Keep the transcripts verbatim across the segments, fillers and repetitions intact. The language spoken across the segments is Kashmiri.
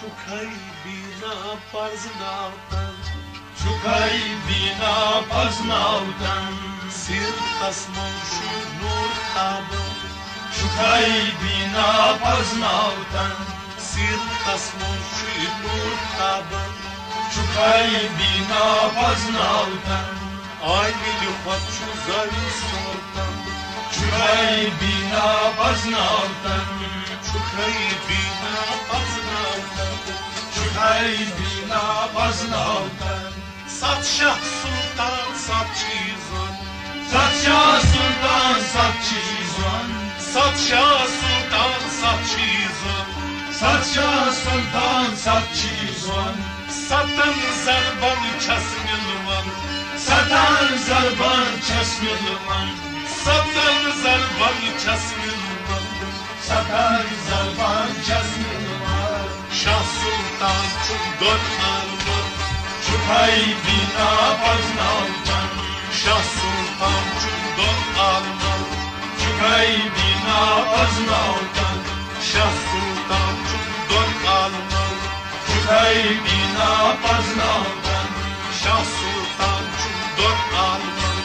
چھُکھے بینا پرزناوتن۔ چھُکھے بینا پرزناوتن۔ سیرتس منٛز چھُ نور تابان۔ چھُکھے بینا پرزناوتن۔ سیرتس منٛز چھُ نور تابان۔ چھُکھے بینا پرزناوتن۔ آے مِلہِ خۄد چھُ زٲوِج صوٗرتن۔ چھُکھے بینا پرزناوتن۔ چھُکھے بینا پرزناوتن۔ چھُکھے بینا پرزناوتن۔ ستھ شاہ سلطان، ستھ چیٖز وَن۔ ستھ شاہ سلطان، ستھ چیٖز وَن۔ ستھ شاہ سلطان، ستھ چیٖز وَن۔ ستھ شاہ سلطان، ستھ چیٖز وَن۔ ستن ضربن چھس مِلوان۔ ستن ضربن چھس مِلوان۔ ستن ضربن چھس مِلوان۔ ستن ضربن چھس مِلوان۔ شاہ سلطان چھُم دۄن عالمن۔ چھُکھے بینا پرزناوتن۔ شاہ سلطان چھُم دۄن عالمن۔ چھُکھے بینا پرزناوتن۔ شاہ سلطان چھُم دۄن عالمن۔ چھُکھے بینا پرزناوتن۔ شاہ سلطان چھُم دۄن عالمن۔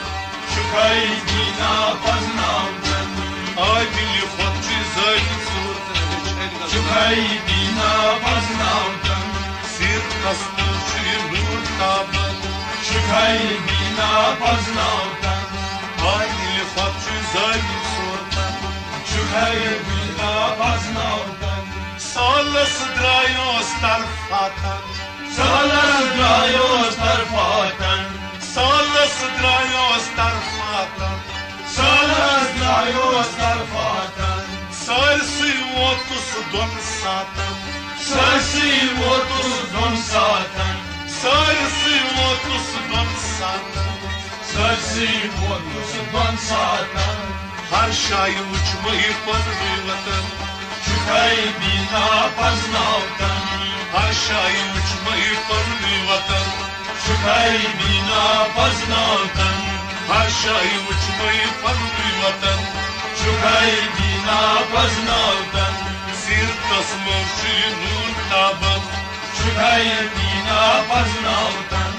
چھُکھے بینا پرزناوتن۔ آے مِلہِ خۄد چھُ زٲوِج صوٗرتن۔ چھُکھے بینا پرزناوتن۔ سیرتس منٛز چھُ نور تابان۔ چھُکھے بینا پرزناوتن۔ آے مِلہِ خۄد چھُ زٲوِج صوٗرتن۔ چھُکھے بینا پرزناوتن۔ سالس درٛایوس طرفاتن۔ سالس درٛایوس طرفاتن۔ سالس درٛایوس طرفاتن۔ سالس درٛایوس طرفاتن۔ سٲرسٕے ووتُس دۄن ساتن۔ سٲرسٕے ووتُس دۄن ساتن۔ سٲرسٕے ووتُس دۄن ساتن۔ سٲرسٕے ووتُس دۄن ساتن۔ ہر جایہِ وُچھ مےٚ یہِ پننُے وطن۔ چھُکھے بینا پرزناوتن۔ ہر جایہِ وُچھ مےٚ یہِ پننُے وطن۔ چھُکھے بینا پرزناوتن۔ ہر جایہِ وُچھ مےٚ یہِ پننُے وطن۔ چھُکھے بینا پرزناوتن۔ سیرتس منٛز چھُ یہِ نور تابان۔ چھُکھے بینا پرزناوتن۔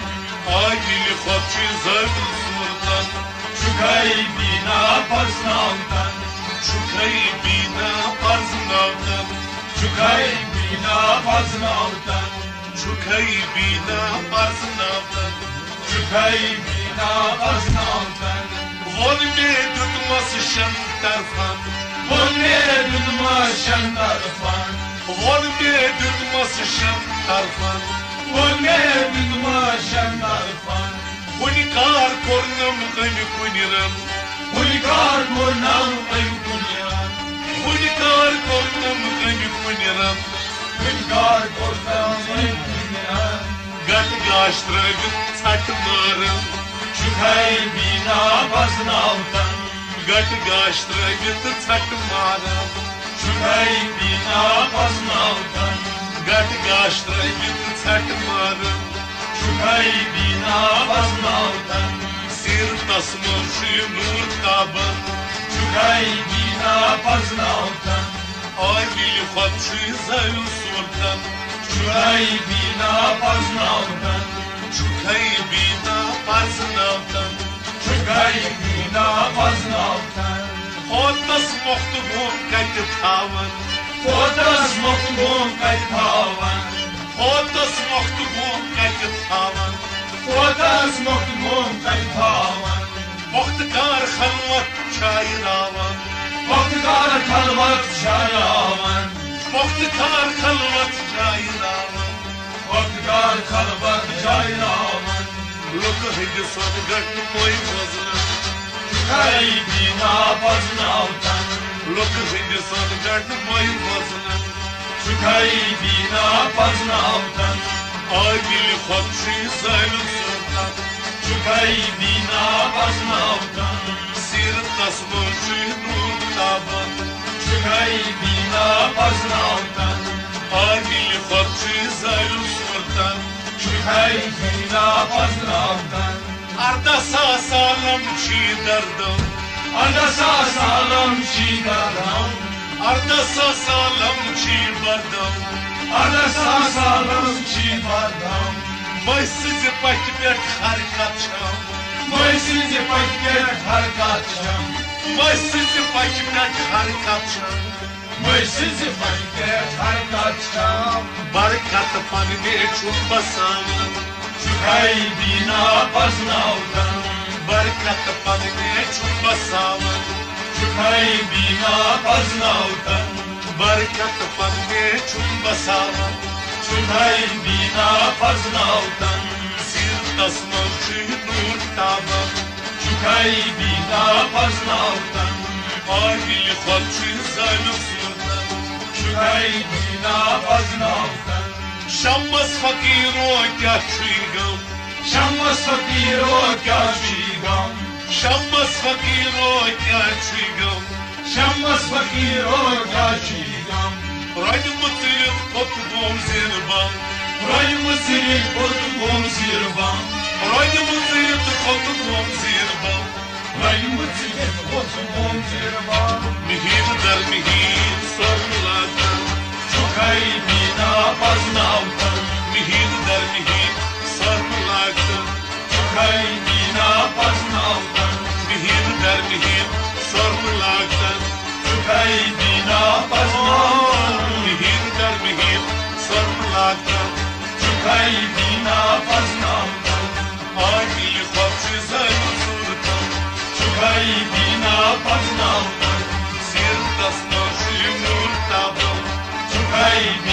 آے مِلہِ خۄد چھُ زٲوِج صوٗرتن۔ چھُکھے بینا پرزناوتن۔ چھُکھے بینا پرزناوتن۔ چھُکھے بینا پرزناوتن۔ چھُکھے بینا پرزناوتن۔ چھُکھے بینا پرزناوتن۔ ووٚن مےٚ دیُتمس شٮ۪ن طرفن۔ ووٚن مےٚ دیُتمس شٮ۪ن طرفن۔ ووٚن مےٚ دیُتمس شٮ۪ن طرفن۔ ووٚن مےٚ دیُتمس شٮ۪ن طرفن۔ کُنہِ کار کوٚرنم أمۍ کُنہِ رنٛگ۔ کُنہِ کار کوٚرنم أمۍ کُنہِ رنٛگ۔ کُنہِ کار کوٚرنم أمۍ کُنہِ رنٛگ۔ کُنہِ کار کوٚرنم أمۍ کُنہِ رنٛگ۔ گٹہٕ گاش ترٲوِتھ ژھٹہٕ ماران۔ چھُکھے بینا پرزناوتن۔ گٹہٕ گاش ترٲوِتھ ژھٹہٕ ماران۔ چھُکھے بینا پرزناوتن۔ گٹہٕ گاش ترٲوِتھ ژھٹہٕ ماران۔ چھُکھے بینا پرزناوتن۔ سیرتس منٛز چھُ یہِ نور تابان۔ چھُکھے بینا پرزناوتن۔ آے مِلہِ خۄد چھُ زٲوِج صوٗرتن۔ چھُکھے بینا پرزناوتن۔ چھُکھے بینا پرزناوتن۔ چھُکھے بینا پرزناوتن۔ ہوتس مۄختہٕ گوم کتہِ تھاون۔ ہوتس مۄختہٕ گوم کتہِ تھاون۔ ہوتس مۄختہٕ گوم کتہِ تھاون۔ ہوتس مۄختہٕ گوم کتہِ تھاون۔ مۄختہٕ کار خلوت چھایہِ راوان۔ مۄختہٕ کار خلوت چھایہِ راوان۔ مۄختہٕ کار خلوت چھایہِ راوان۔ مۄختہٕ کار خلوت چھایہِ راوان۔ لُکہٕ ہٕنٛدِ سۄنہٕ گٹہٕ موے وزنن۔ چھُکھے بینا پرزناوتن۔ لُکہٕ ہٕنٛدِ سۄنہٕ گٹہٕ موے وزنن۔ چھُکھے بینا پرزناوتن۔ آے مِلہِ خۄد چھُ زٲوِج صوٗرتن۔ چھُکھے بینا پرزناوتن۔ سیرتس منٛز چھُ نور تابان۔ چھُکھے بینا پرزناوتن۔ آے مِلہِ خۄد چھُ زٲوِج صوٗرتن۔ چھُکھے بینا پرزناوتن۔ اردہ ساس عالم چھی دردم۔ اردہ ساس عالم چھی دردم۔ اردہ ساس عالم چھی بردم۔ اردہ ساس مٔسۍ سٕنٛزِ پکہِ پٮ۪ٹھ ہر کتھ چھم۔ مٔسۍ سٕنٛزِ پکہِ پٮ۪ٹھ ہر کتھ چھم۔ مٔسۍ سٕنٛزِ پکہِ پٮ۪ٹھ ہر کتھ چھم۔ مٔسۍ سٕنٛزِ پکہِ پٮ۪ٹھ ہر کتھ چھم۔ برکت پننے چھُم بساوان۔ چھُکھے بینا پزناوتن۔ برکت پننے چھُم بساوان۔ چھُکھے بینا پزناوتن۔ برکت پننے چھُم بساوان۔ چھُکھے بینا پزناوتن۔ سیرتس منٛز چھُ نوٗر تابان۔ چھُکھے بینا پزناوتن۔ قابل خۄد چھُ زٲنِو سُلطان۔ چھُکھے بینا پزناوتن۔ شمس فقیرو کیٛاہ چھُے غم؟ شمس فقیرو کیٛاہ چھُے غم؟ شمس فقیرو کیٛاہ چھُے غم؟ شمس فقیرو کیٛاہ چھُے غم؟ رۄنہِ مُژرِتھ کھوٚت گوم زیر بم۔ رۄنہِ مُژرِتھ کھوٚت گوم زیر بم۔ رۄنہِ مُژرِتھ کھوٚت گوم زیر بم۔ رۄنہِ مُژرِتھ کھوٚت گوم زیر بم۔ مِہیٖن در مِہیٖن سۄرمہٕ لاگتن۔ چھُکھے بینا پزناوتن۔ مِہیٖن در مِہیٖن سۄرمہٕ لاگتن۔ چھُکھے بینا پزناوتن۔ مِہیٖن در مِہیٖن سۄرمہٕ لاگتن۔ چھُکھے بینا پزناوتن۔ مِہیٖن در مِہیٖن سۄرمہٕ لاگتن۔ چھُکھے بینا پزناوتن۔ آدِ یہِ خۄد چھُ زٲنِو سُلطان۔ چھُکھے بینا پزناوتن۔ سیرتس منٛز چھُ یہِ نوٗر تابان۔ چھُکھے